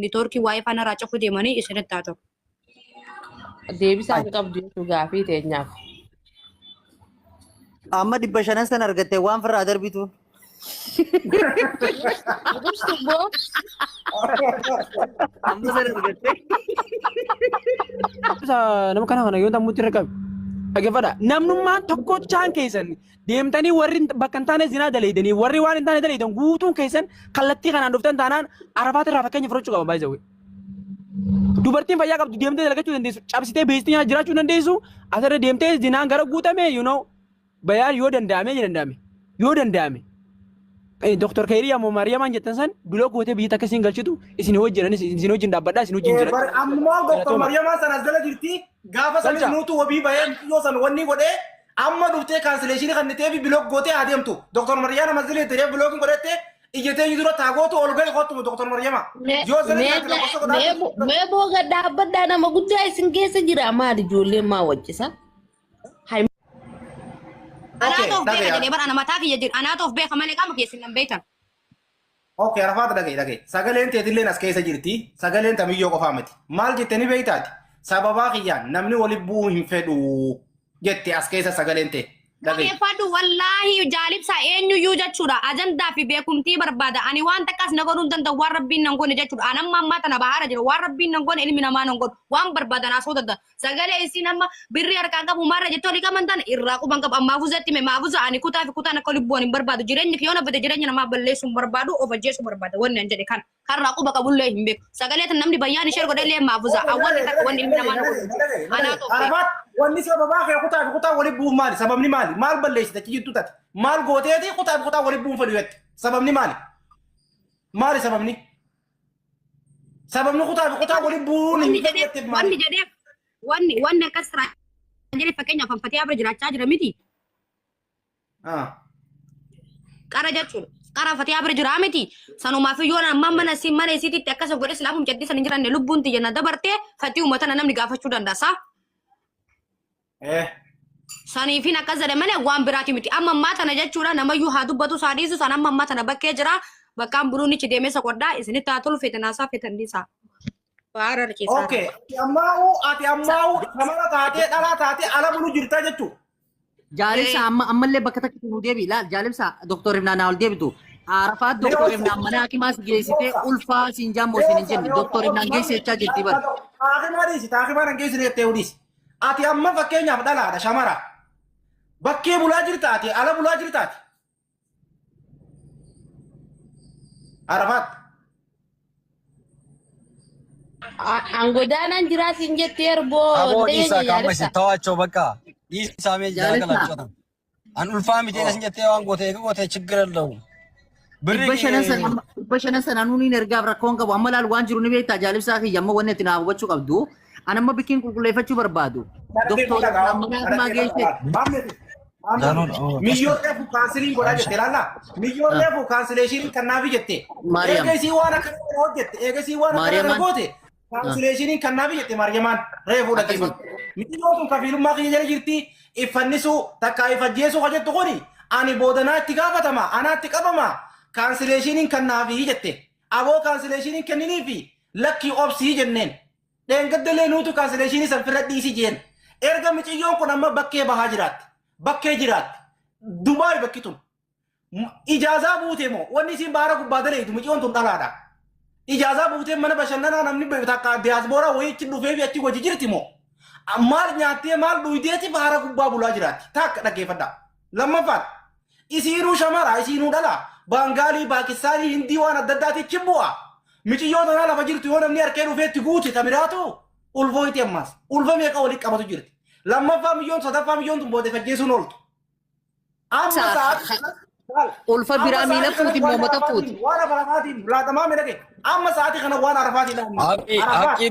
Niitoorkii waa'ee faana irraa cufuu deemanii isinitti haa ta'u. Deebisaa hin qabdu jechuu gaafii teenyaaf. Amma 500 sana argatte waan firraa darbitu. Ibsu boo. Amma sana argatte. Isa nama kana kana yoo tammutti irra qabi. Dhaggeeffadha. Namnummaan tokkochaan keessan deemtanii warri bakka hin taane zinaa daleeydanii warri waan hin taane daleeydan guutuun keessan kallattii kanaan dhuftan taanaan Arafaat irraa fakkeenya fudhachuu qaba baay'ee. Dubartiin fayyaa qabdu deemtee dalagachuu dandeessu cabsitee beeksitee nyaata jiraachuu dandeessu asirra deemtee zinaan gara guutame you know bayaan yoo danda'ame danda'ame yoo danda'ame. Dr. Kayriyaa moo Maariyamaan jettan san biloo gootee biyya takka isin galchitu isin hojjenanis isin wajjin dhaabbadhaa isin wajjin jira. Bar ammumaa Dr. Galatooma. Mariyamaa sana as jala jirti. Gaafa sanis Galcha. nuutu wabii bahee mucayyoo san wanni godhee amma dhuftee kaansileeshinii kan ta'eef bilook gootee haa deemtu. Dr. Mariyaan amma zilii ta'ee bilookiin godhette ija teenyu dura taagootu ol gahi kottu Dr. Mariyama. Yoo zilii jiraate lakkoofsa godhaa. Mee booga dhaabbadhaa nama guddaa isin keessa jira maali ijoolleen maa wajjisa? Anaatu of beeka dhagayaa. jedhee bara ana mataa kiyya jedhu anaatu of beeka malee qaama keessan hin beektan. Okay, Arafaat dhaga'i dhaga'i. Sagaleen teetilleen as keessa jirti. Sagaleen tamiyyoo qofaa miti. Maal jette ni beektaati? Sababaa kiyyaan namni walitti bu'uu hin fedhu jette as keessa sagaleen tee. Dhaga'i. Dhaggeeffadhu wallaahi jaalibsa eenyuyyuu jechuudha. Ajandaa fi beekumtii barbaada. Ani waan takkaas na godhuu hin danda'u waan rabbiin nan goone jechuudha. Ani amma ammaa tana bahaara jira. Waan rabbiin nan goone ilmi namaa nan godhu. Waan barbaadan haasoo danda'a. Sagalee isiin amma birrii harkaan qabu maarra jettee olii qaban tana irraa quban qabu. Ammaa fuzetti hime maafuza ani kutaa fi kutaan akka lubbuun hin barbaadu. Jireenyi kiyyoon abate jireenya namaa balleessuu hin barbaadu of ajjeesuu barbaada. Wanni an jedhe kana. Karraa quba qabullee hin beeku. Sagalee tan namni bayyaan ishee godhellee maafuza. Awwanni takka wanni ilmi namaa na godhu. Anaatu of beeka. Arafaat wanni sababaa kee kutaa fi kutaa walitti bu'uun maali? Sababni maali? Maal balleessite achi jirtu tate? Maal gooteeti kutaa fi kutaa walitti bu'uun fedhu jette? Sababni maali? Maali sababni? Sababni kutaa fi kutaa walitti bu'uun hin Wanni fedhu jedheef jetteef maali? wanni jedheef wanni wanni akkas irraa jedhe fakkeenyaaf anfatee abra jiraachaa jira miti. Ah. Qara jechuudha. Qara fatee bira jiraa miti. Sanumaaf iyyuu amma mana isii mana isiititti akkasa godhe silaafum jedhii san hin jiranne lubbuun tiyya na dabartee fatii uummata na namni gaafachuu danda'a. Saa Eh. saniifin akkas jedhe malee waan biraati miti. Amma ammaa tana jechuudha namayyuu haa dubbatu saa dhiisu san amma ammaa tana bakkee jira. Bakkaan buluun ichi deemee isa qoddaa isinitti haa tolu feetan haasaa feetan dhiisaa. Baara keessaa. Okay. Ati ammaa'uu ati ammaa'uu shamara taatee dhalaa taatee ala bulu jirta jechuudha. Jaalibsa amma ammallee bakka takka nu deebi ilaal jaalibsa Dr. Ibnaan naa ol deebitu. Arafaat Dr. Ibnaan mana hakimaas geessitee ulfaa siin jaammoo siin hin jenne Dr. Ibnaan geesse jechaa jirti bara. Taakimaa dhiisi taakimaa nan geessine jettee dhiisi. Ati amma fakkeenyaaf dhalaadha shamara. Bakkee bulaa jirta ati ala bulaa jirta ati. Arafaat. Angodaanaan jiraa siin jettee erboo Aboo ta'ee dhiisaa qaama jaalibsa. isin tawaachoo bakka dhiisaa mee jala Jaalibsa. galaachoo An ulfaa miti isin jettee waan goote eega goote chiggir ellewu. Birri 500 sana amma 500 sana nuun hin ergaaf rakkoon qabu amma laal waan jiru ni beektaa jaalibsaa kiyya amma wanni ati naa hubachuu qabdu an amma bikkiin qulqulleeffachuu barbaadu. Dr. Ibnaan mana hakimaa geesse. Miyyoon reefu kaansiliin godhaa jette laalla. Miyyoon reefu kaansileeshinii kannaafi jette. Maariyaam. Eega isii waan akkana kana hojjette. Eega isii waan akkana kana Maariyamaan. goote. Kaansileeshiniin kannaafi jette Maariyamaan reefu dhaggeeffatu. Miyyoon kun kafiilummaa kiyya jala jirti. Iffannisuu takkaa ifajjeesuu ka jettu kuni ani boodanaa itti gaafatama anaatti qabama kaansileeshiniin kannaafi jette. Aboo kaansileeshiniin kenniniifi lakkii obsii jenneen. Dheengaddalee nuutu kaansileeshinii san firra dhiisi jeen. Erga miciyyoon kun amma bakkee bahaa jiraatti. Bakkee jiraatti. Dubaay bakki tun. Ijaazaa buute moo wanni isiin baara gubbaa daleeydu miciyyoon tun dhalaadha. Ijaazaa buutee mana bashannanaa namni takka diyaasbooraa wayii achi dhufee fi achi wajji jirti moo. Maal nyaattee maal dhuydeeti baara gubbaa bulaa jiraatti. Takka dhaggeeffadhaa. Lammaffaan isiinuu shamara isiinuu dhala Baangaalii Paakistaanii Hindii waan adda addaati achi bu'a. Miciyyoo tanaa lafa jirtu yoo namni harkee dhufee itti guute ta biraatu ulfooyti ammaas. Ulfa meeqa walitti qabatu jirti. Lammaffaa miyyoon sadaffaa miyyoon tun booda fajjeesuun ooltu. Amma sa'aatii Ulfa biraa miila fuuti moo mata fuuti? Waan arafaatiin laatamaa midhage. Amma sa'aatii kana waan arafaatiin Haqqi haqqi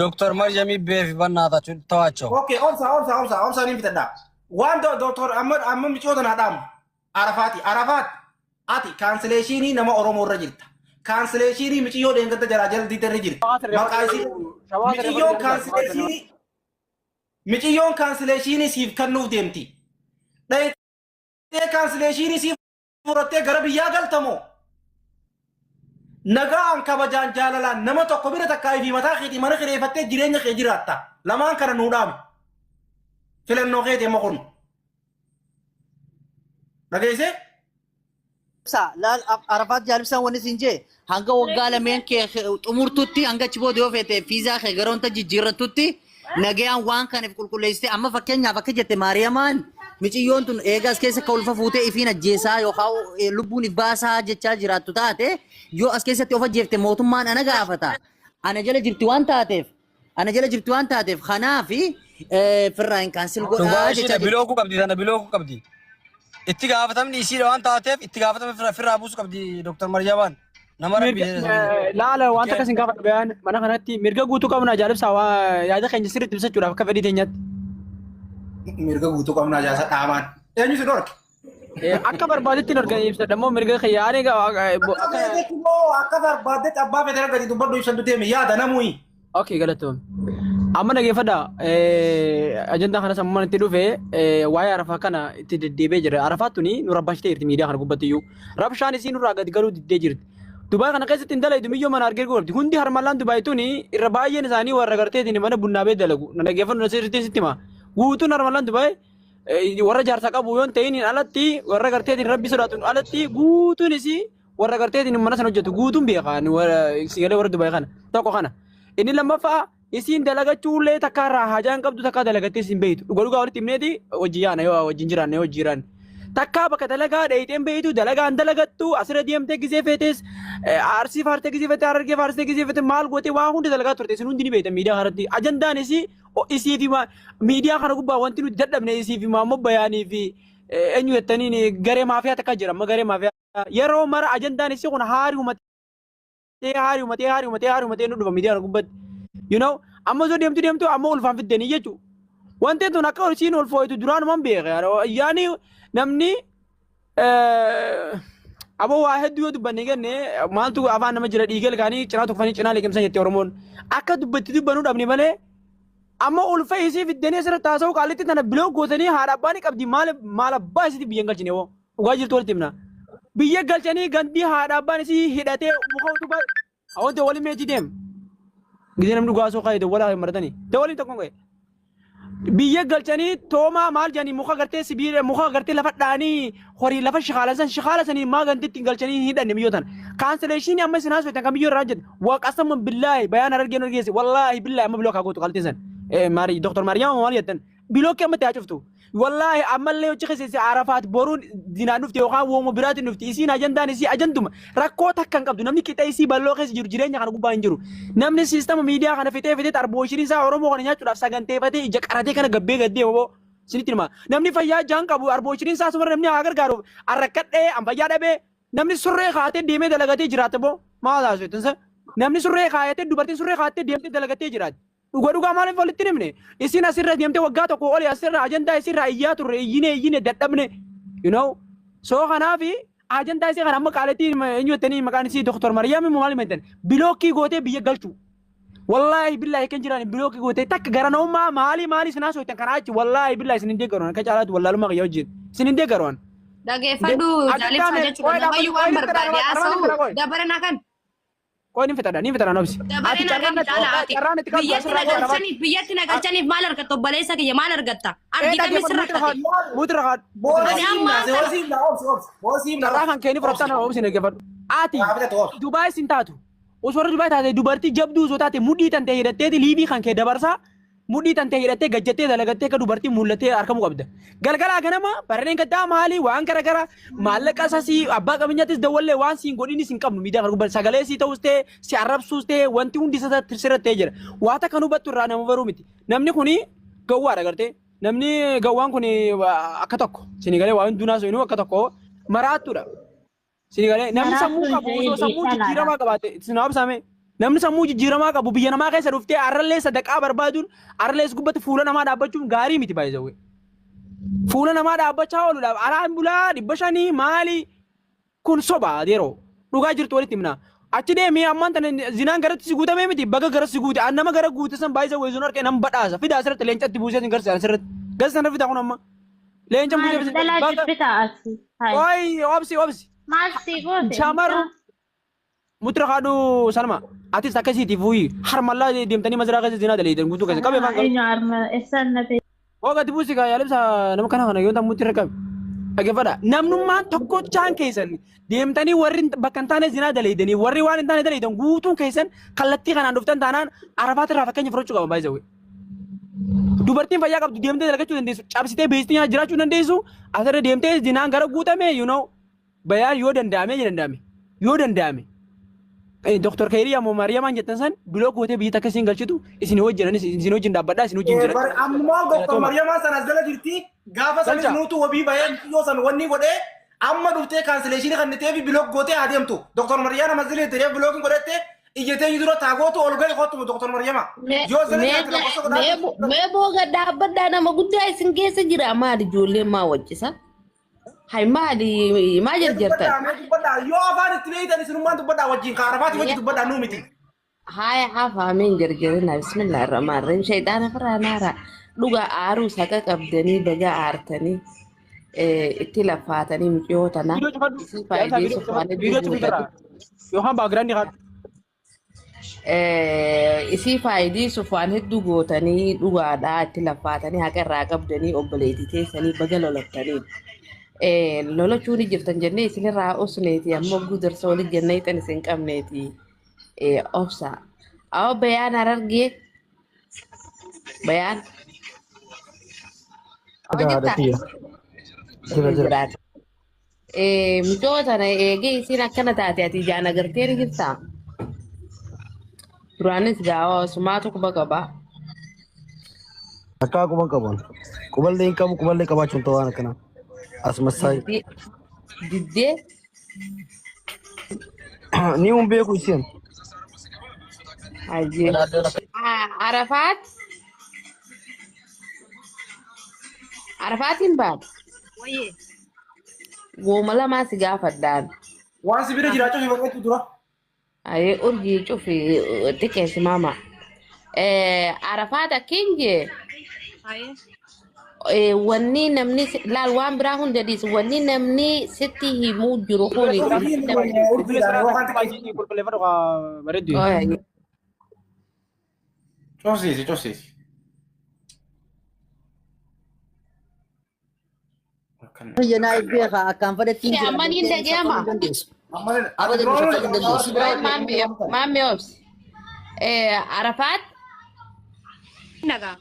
Dr. Maryamii beefi bannaata tawaachoo. Okay, obsa obsa obsa obsa ni fitadha. Waan doktor amma amma micoo tanaa dhaamu. Arafaati Arafaat ati kaansileeshinii nama Oromoo irra jirta. Kaansileeshinii miciyyoo dheengadda jalaa jala diida irra jirti. Maqaa isii miciyyoon kaansileeshinii miciyyoon kaansileeshinii siif kennuuf deemti. Dhayitee kaansileeshinii siif fudhattee gara biyyaa galtamoo? Nagaan kabajaan jaalalaan nama tokko bira takkaa fi mataa keetii mana kireeffattee jireenya kee jiraatta. Lamaan kana nuu dhaame. Filannoo keetii amma kun. Dhageessee? Laal Arafaat Jaalibsaan wanni siin jee hanga waggaa lameen kee xumurtutti hanga achi booda yoo feete fiizaa kee gara wanta jijjiirrattutti nagayaan waan kanaaf qulqulleessite amma fakkeenyaaf akka jette Maariyamaan miciyyoon tun eegaas keessa akka ulfa fuutee ifiin ajjeesaa yookaan lubbuun if baasaa jechaa jiraattu taate yoo as keessatti of ajjeefte mootummaan ana gaafata ana jala jirti waan taateef ana jala jirti waan taateef kanaafi firraa hin cancel godhaa Dhugaa jechaa ishiidha jirti. bilookuu qabdi tana bilookuu qabdi. Itti gaafatamni isiidha waan taateef itti gaafatama firraa buusuu qabdi Dr. Maryamaan. Nama rabbi Laala wanta akkas hin gaafadhu bayaan mana kanatti mirga guutuu qabna jaalibsaa waa yaada keenya sirriitti ibsachuudhaaf akka fedhii teenyaatti. Mirga guutuu qabnaa jaasa dhaamaan. Eenyu si dhorke? Akka barbaadetti hin arganii ibsadha immoo mirga kiyya ani Akka feetetti immoo akka barbaaddetti abbaa feete argati dubbadhu ibsadhu deemi yaada namuyi. Okay, galatoom. Amma dhageeffadha. Ajandaa kanas ammoo itti dhufe waa'ee Arafaa kana itti deddeebi'ee jira. Arafaa tuni nu rabbashtee jirti miidiyaa kana gubbatti iyyuu. Rabshaan isii nurraa gadi galuu diddee jirti. Dubaay kana keessatti hin dalaydu miyyoo mana argee gurgurti. Hundi harmallaan Dubaay tuni irra baay'een isaanii warra garteetiin mana bunnaa bee dalagu. Na dhageeffadhu na sirriitti sitti hima. Guutuun harmallaan Dubaay warra jaarsa qabu yoo hin ta'in alatti warra garteetiin rabbi sodaatuun alatti guutuun isii warra garteetiin mana sana hojjetu guutuun beeka ani warra sigalee warra Dubaay kana tokko kana inni lammaffaa isiin dalagachuullee takka irraa haajaa hin qabdu takka dalagattee isin beeytu dhuga dhugaa walitti himneeti hojii yaana yoo wajjin jiraanne yoo hojii jiraanne takkaa bakka dalagaa dheeyxeen beeytu dalagaa hin dalagattu asirra deemtee gizee feetes arsii faartee gizee feete harargee faarsitee gizee feete maal gootee waa hunda dalagaa turte isin hundi ni beeytan miidiyaa kanatti ajandaan isii isii fi miidiyaa kana gubbaa wanti nuti dadhabne isii fi maammoo bayaanii fi eenyu jettaniin garee maafiyaa takka jira amma garee maafiyaa Yeroo mara ajandaan isii kun haari umatee haari umatee haari umatee haari umatee nu dhufa miidiyaa kana gubbatti. You know amma osoo deemtu deemtu amma ulfaan fiddanii jechuudha. Wanti tun akka isiin ulfooytu duraanuman beeka. Yaani namni aboo waa hedduu yoo dubbanne jenne maaltu afaan nama jira dhiigee ilkaanii cinaa tuffanii cinaa liqimsan jette Oromoon. Akka dubbatti dubbanuu dhabne malee amma ulfa isii fiddanii asirratti haasa'uu qaalitti tana biloo gootanii haadha abbaa ni qabdi maal maal abbaa isiitti biyya hin galchine hoo. Dhugaa jirtu walitti himna. Biyya galchanii gandii haadha abbaan isii hidhatee muka utubaa Awwan waliin meetii deem. Gizee namni dhugaa osoo ka'e dawwalaa maratanii. Dawwaliin tokko ka'e. Biyya galchanii toomaa maal jedhanii muka gartee sibiila muka gartee lafa dhaanii horii lafa shikaala san shikaala sanii maa gantitti galchanii hin hidhanne biyyoo tana. Kaansileeshinii amma isin haasoftan kan biyyoo irraa hojjetan. Waaqasaman billaahi bayaan harargeen argeesse wallaahi billaahi amma biloo kaagootu qaltiin san. Maari Doktor Maariyaama maal jettan Bilookii amma itti haa cuftu. Wallaahi ammallee hojii keessa isii Arafaat boruun zinaan dhufte yookaan wooma biraatiin dhufti. Isiin ajandaan isii ajanduma rakkoo takka hin qabdu. Namni qixa isii bal'oo keessa jiru jireenya kana gubbaa hin jiru. Namni siistama miidiyaa kana fixee fixee xarbooshirii isaa Oromoo kana nyaachuudhaaf saganteeffatee ija qaratee kana gabbee gaddee oboo. Isinitti hima. Namni fayyaa jaan qabu arbooshirii isaa sumarra namni haa gargaaruuf arrakkadhee an fayyaa dhabee namni surree kaatee deemee dalagatee jiraata boo maal haasoftan namni surree kaayatee dubartiin surree kaattee deemtee dalagatee jiraatti. Dhuga dhugaa maaliif walitti hin himne? Isin asirra deemtee waggaa tokko oli asirra ajandaa isirraa iyyaa turre iyyine iyyine dadhabne. You know? So kanaafi ajandaa isii kana amma qaalittii eenyu jettanii maqaan isii Dr. Mariyaam immoo maal jettan bilookii gootee biyya galchu. Wallaahi billaahi kan jiraan bilookii gootee takka garana'ummaa maalii maalii isin haasoftan kanaa achi wallaahi billaahi isin hin deeggaru akka caalaatti wallaalummaa kiyya wajjin isin hin deeggaru. Dhageeffadhu Ajandaa jaalibsaa mee jechuudha. qoy Namayyuu dhaabbadhu qoy waan ni fixadha barbaade armaan ni haasa'u fixadha qoy. dabara na kan. Qoy ni fixadha ni fixadha nobsi. Ati Dabareen carraan hagam caala ati carraan itti qabdu biyyatti na asirraa qoy armaan. galchaniif biyyatti na galchaniif maal argatta obboleessa kiyya maal argatta Ee argitame dhaggeeffadhu sirra muti rakaa rakkate muti rakaa Booda ani siif ammaa naase kana hoosiif na obsi obsi hoosiif na carraa obsi kan keeni obsi. fudhattan obsi dhaggeeffadhu. Ati Gaafate obsi. Dubaay sin taatu osoo warra Dubaay taate dubartii jabduu osoo taate mudhii tantee hidhatteeti liivii kan kee dabarsaa Mudhii tantee hidhattee gajjattee dalagattee akka dubartii mul'attee argamuu qabda. Galgalaa ganama barreen gaddaa maalii waan gara gara maallaqa sasii abbaa qabeenyaattis dawwallee waan siin godhinis hin qabnu miidiyaa kana gubbaa sagalee sii ta'us ta'e si arrabsuus ta'e wanti hundi isa sirra ta'e jira. Waa takka nu hubattu irraa nama baruu miti. Namni kuni gowwaadha gartee. Namni gowwaan kuni akka tokko sinii galee waa hunduu naasoo akka tokko maraattuudha. Sini galee namni sammuu Maraattuu qabu hin osoo ta'in sammuu dhalaadha. jijjiiramaa qabaate sin obsame namni sammuu jijjiiramaa qabu biyya namaa keessa dhuftee arrallee sadaqaa barbaaduun arrallee gubbatti fuula namaa dhaabbachuun gaarii miti baay'ee Fuula namaa dhaabbachaa ooluudhaaf araan bulaa 500 maali kun soba yeroo dhugaa jirtu walitti himna. Achi deemee ammaan tana zinaan garatti si guutamee miti baga gara si guute an nama gara guute san baay'ee weezuun harkee nan badhaasa fidaa asirratti leencatti buusee sin garsiisa asirratti gasa sana fidaa kun amma. Leenca Maal buusee dhalaa baga jibbitaa asi? Hai. Qoy obsi obsi. Maal sii goote Shamarru mucaa? Mutra haadhu Salma. Atis akkasiiti fuuyi. Harmallaa deemtanii maziraa keessa zinaa daleeydan guutuu keessa. Qabee afaan qabe. Eenyu harma eessaan na ta'e? Hoo gadi buusi kaa yaalibsa nama kana kana yoo ta'u mutti irra qabe. Dhaggeeffadha. Namnummaan tokkochaan keessan deemtanii warri bakka hin taane zinaa daleeydanii warri waan hin taane daleeydan guutuun keessan kallattii kanaan dhuftan taanaan Arafaat irraa fakkeenya fudhachuu qaba baay'ee. Dubartiin fayyaa qabdu deemtee dalagachuu dandeessu cabsitee beeksitee nyaata jiraachuu dandeessu asirra deemtee zinaan gara guutame you know bayaan yoo danda'ame danda'ame yoo danda'ame. Dr. Kayrii ammoo Maariyamaan jettan san biloo gootee biyya takka isin galchitu isin wajjin isin wajjin dhaabbadhaa isin wajjin jira. Ammoo Dr. Galatooma. Mariyamaan sana as jala jirti. Gaafa sanis Galcha. nuutu wabii bahee yoo san wanni godhee amma dhuftee cancellation kan ta'ee fi block gootee haa deemtu. Dr. Mariyaan amma zilii ta'ee blockiin godhattee iyyatee dura taagootu ol gali kottu Dr. Mariyama. Yoo zilii jiraate lakkoofsa godhaa. Mee booga dhaabbadhaa nama guddaa isin keessa jira maali ijoolleen maa wajjisa? Hay maali maa jarjartan? Dubbadhaa mee dubbadhaa yoo afaan itti beeytan isinummaan dubbadhaa wajjin kaarafaati wajjin dubbadhaa nuu miti. Haya hafaameen jarjarina bismillah rahmaan rahim shayxaana firaa naara dhuga aaruu saqa qabdanii baga aartanii itti lafaatanii mucayyoo tana Viidiyoo cufadhu. isin faayideessuuf waan hedduu Viidiyoo cufadhu. Yookaan background haadhu. Isii faayideessuuf waan hedduu gootanii dhugaadhaa itti lafaatanii haqa irraa qabdanii obboleettii teessanii baga lolattanii. Lolachuu ni jirtan jennee isinirraa osneeti amma gudarsa waliin jennee ixan isin qabneeti. Obsa. Awo bayaan harargee. Bayaan. Awo jirtaa? Jira jira. Jiraata. Mucoo tana eegee isiin akkana taate ati ijaan agartee ni jirtaa? Duraanis gaawa sumaatu quba qaba. Akkaa quban qaban. Quballee hin qabu quballee qabaachuun ta'uu waan akkanaa. As massaayi. Diddee Ni hun beeku isheen. Hayyee. Arafaat. Arafaatiin baate. Wayyee. Gooma lamaa si gaafadhaan. Waan si bira jiraachuu si baqattu dura. Ayee urjii cufi xiqqeessi maama. Arafaat akkiin jee. Hayyee. Wanni namni laal waan biraa hunda dhiisu wanni namni sitti himuu jiru kuni. Qulqulleeffadhu bareeddu. Cufsiisi cufsiisi. Biyya naa beekaa akkaan fedhetti hin Amma ni dhaga'ama. Maammi obsi. Arafaat Nagaa.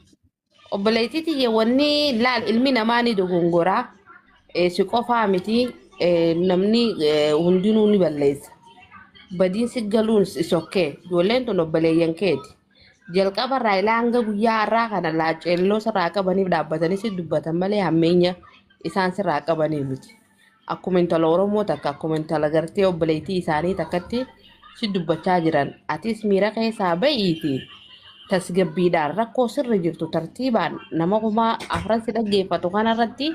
Obboleettii tiyya wanni laal ilmi namaa ni dogongoraa. Si qofaa miti namni hundinuu ni balleessa. Badiin si galuun is okay. Ijoolleen tun obboleeyyan keeti. Jalqaba irraa ilaa hanga guyyaa har'aa kana laaceelloo sirraa qabaniif dhaabbatanii si dubbatan malee hammeenya isaan sirraa qabanii miti. Akkuma intala Oromoo takka akkuma intala gartee obboleettii isaanii takkatti si dubbachaa jiran. Atis miira keessaa ba'iiti. Tasgabbiidhaan rakkoo sirri jirtu tartiibaan nama 4000 si dhaggeeffatu kanarratti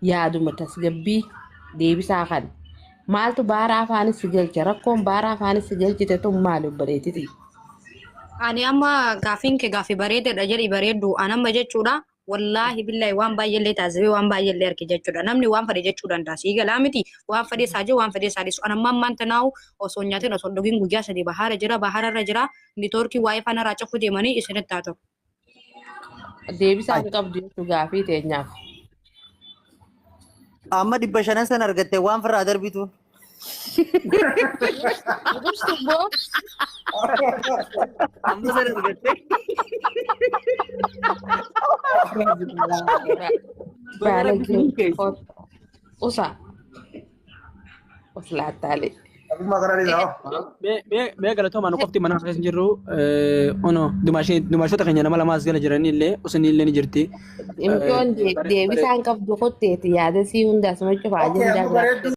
yaaduma tasgabbii deebisaa kan. Maaltu baaraa afaanis si galche rakkoon baaraa afaanis si galchite tun maali obboleettiti? Ani amma gaafiin kee gaafii bareedaadha jedhi bareeddu. Ani amma jechuudha. Wallaahi billahi waan baay'eellee taasisee waan baay'eellee arge jechuudha. Namni waan fedhe jechuu danda'a. Sii galaa miti waan fedhe isaa jiru waan fedhe isaa dhiisu. Ani amma ammaan tanaa'u osoo hin nyaatin osoo hin dhugin guyyaa 3 bahaara jira bahaara irra jira. Networkii waa'ee faana irraa cufuu deemanii isinitti haa ta'u. Deebisaa hin qabdu jechuu gaafii teenyaaf. Amma 500 sana argatte waan firraa darbitu. Ibsitu boo. Amma sana argatte. Baalagee usa. Uslaattaalee. Mee galatoomaa nu qofti mana keessa jirru ono dumaashota keenya nama lamaas gala jiranii illee osoo illee ni jirti. Imcoon deebisaan qabdu kotteeti yaada sii hundaas macha fa'aa Okay, amma jira. bareedduu.